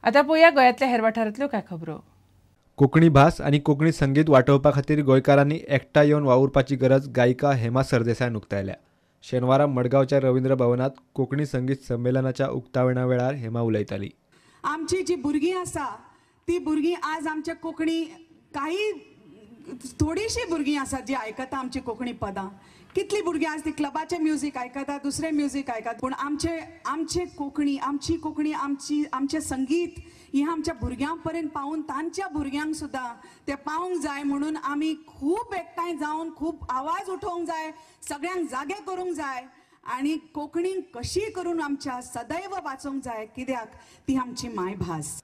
आतां पळोवया गोंयांतल्या हेर वाठारांतल्यो कांय खबरो. कोंकणी भास आनी कोंकणी संगीत वाटोवपा खातीर गोंयकारांनी एकठांय येवन वावुरपाची गरज गायिका हेमा सरदेसायान उक्तायल्या. शेनवारा मडगांवच्या रवींद्र भवनात कोंकणी संगीत संमेलनाच्या उक्तावणा वेळार हेमा उलयताली. आमची जी भुरगीं आसा ती भुरगीं आज आमच्या कोंकणी काही थोडीशी भुरगीं आसात जी आयकता आमची कोंकणी पदां. कितली भुरगीं आज ती क्लबाचें म्युजीक आयकता, दुसरें म्युजीक आयकता, पूण आमचे आमचे कोंकणी, आमची कोंकणी, आमची आमचें संगीत हें आमच्या भुरग्यां पर्यंत पावून तांच्या भुरग्यांक सुद्दां तें पावूंक जाय म्हणून आमी खूब एकठांय जावन खूब आवाज उठोवंक जाय, सगळ्यांक जागे करूंक जाय आनी कोंकणी कशी करून आमच्या सदैव वाचोवंक जाय, कित्याक ती आमची मायभास.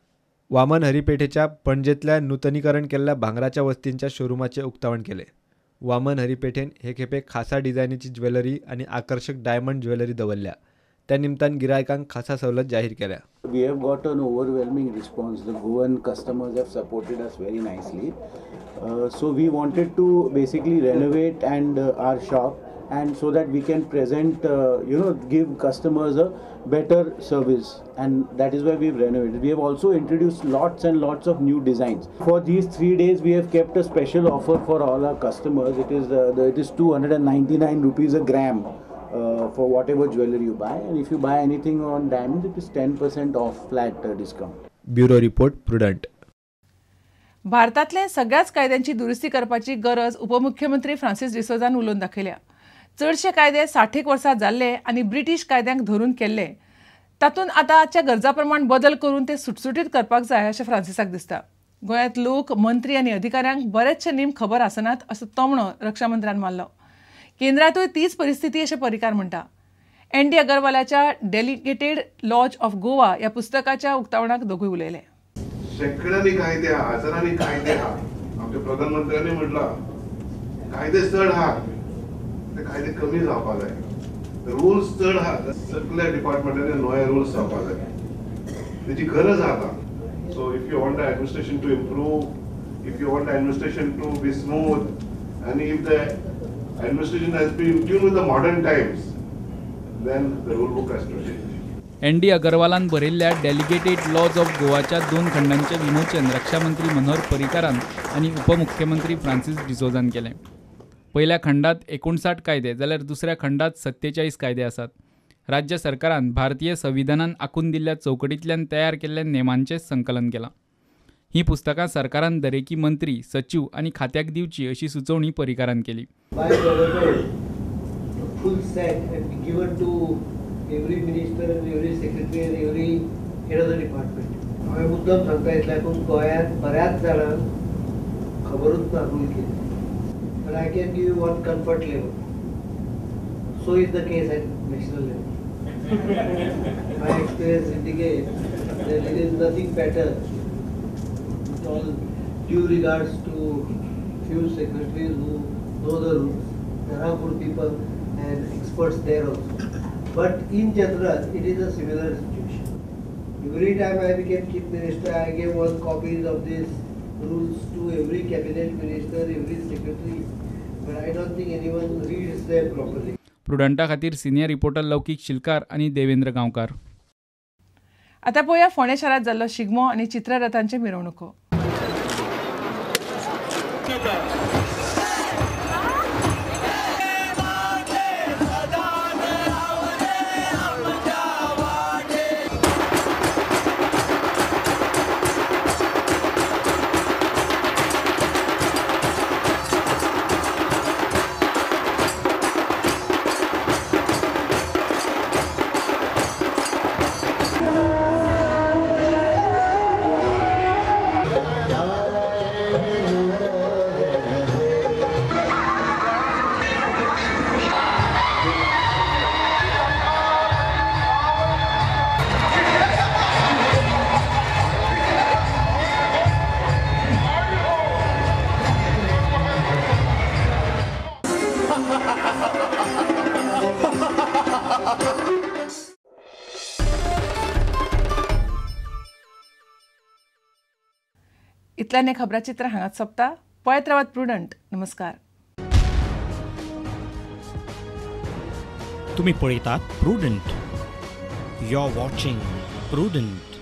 वामन हरिपेठेच्या पणजेतल्या नूतनीकरण केल्ल्या भांगराच्या वस्तींच्या शोरुमाचे उक्तावण केले. वामन हरिपेठेन हे खेपे खासा डिझायनीची ज्वेलरी आनी आकर्षक डायमंड ज्वेलरी दवरल्या. त्या निमतान गिरायकांक खासा सवलत जाहीर केल्या. We have got an overwhelming response. The Goan customers have supported us very nicely. So we wanted to basically renovate and our shop, and so that we can present, give customers a better service, and that is why we've renovated. We have also introduced lots and lots of new designs. For these 3 days, we have kept a special offer for all our customers. It is it is 299 rupees a gram for whatever jewelry you buy, and if you buy anything on diamonds, it is 10% off flat discount. Bureau report, Prudent. भारतातले सगळ्याच कायद्यांची दुरुस्ती करपाची गरज उपमुख्यमंत्री फ्रांसिस डिसोजान उलोवन दाखयल्या. चडशे कायदे 60 वर्सां जाल्ले आनी ब्रिटीश कायद्यांक धरून केल्ले, तातूंत आतांच्या गरजा प्रमाण बदल करून ते सुटसुटीत करपाक जाय अशें फ्रांसिसाक दिसता. गोंयांत लोक, मंत्री आनी अधिकाऱ्यांक बरेचशे नेम खबर आसनात असो तोमणो रक्षा मंत्र्यान मारलो. केंद्रांतूय तीच परिस्थिती अशें पर्रीकार म्हणटा. एन डी अगरवालाच्या डेलिगेटेड लॉज ऑफ गोवा ह्या पुस्तकाच्या उक्तावणाक दोगूय उलयले. शेंकड्यांनी कायदे आहा, हजारांनी कायदे आहा. आमच्या प्रधानमंत्र्यांनी म्हटलां कायदे चड आहात, ते कायदे कमी जावपा जाय. रुल्स चड आहात, सगळ्या डिपार्टमेंटांनी नवे रुल्स जावपा जाय, तेजी गरज आहा आतां. So if you want the administration to improve, if you want the administration to be smooth, आनी if the administration has been in tune with the modern times, then the rule book has to change. N D अगरवालान बरयल्ल्या delegated laws of गोवाच्या 2 खंडांचें विमोचन रक्षामंत्री मनोहर पर्रीकारान आनी उपमुख्यमंत्री फ्रांसिस डिसोजान केलें. पयल्या खंडात 59 कायदे जाल्यार दुसऱ्या खंडात 47 कायदे आसात. राज्य सरकारान भारतीय संविधानान आखून दिल्ल्या चौकटींतल्यान तयार केल्ल्या नेमांचें संकलन केलां. ही पुस्तकां सरकारान दरेकी मंत्री, सचीव आनी खात्याक दिवची अशी सुचोवणी पर्रीकारान केली. Every minister and every secretary and every head of the department. हांवें मुद्दम सांगता इतल्याक गोंयांत बऱ्याच जाणांक खबरूच ना रूल कितें. But I can give you one comfort level. So is the case at national level. My experience indicates that it is nothing better, with all due regards to few secretaries who know the rules. There are good people and experts there also. But in general, it is a similar situation. Every time I became chief minister, I gave one copies of these rules to every cabinet minister, every secretary, but I don't think anyone reads them properly. प्रुडंटा खातीर senior reporter लौकीक शिलकार आनी देवेंद्र गांवकार. आतां पळोवया फोंडें शारांत जाल्लो शिगमो आनी चित्ररथांचे मिरवणुको. इतल्यान हें खबराचित्र हांगाच सोंपता. पळयत रावात प्रुडंट. नमस्कार. तुम्ही पळयतात Prudent. You are watching Prudent.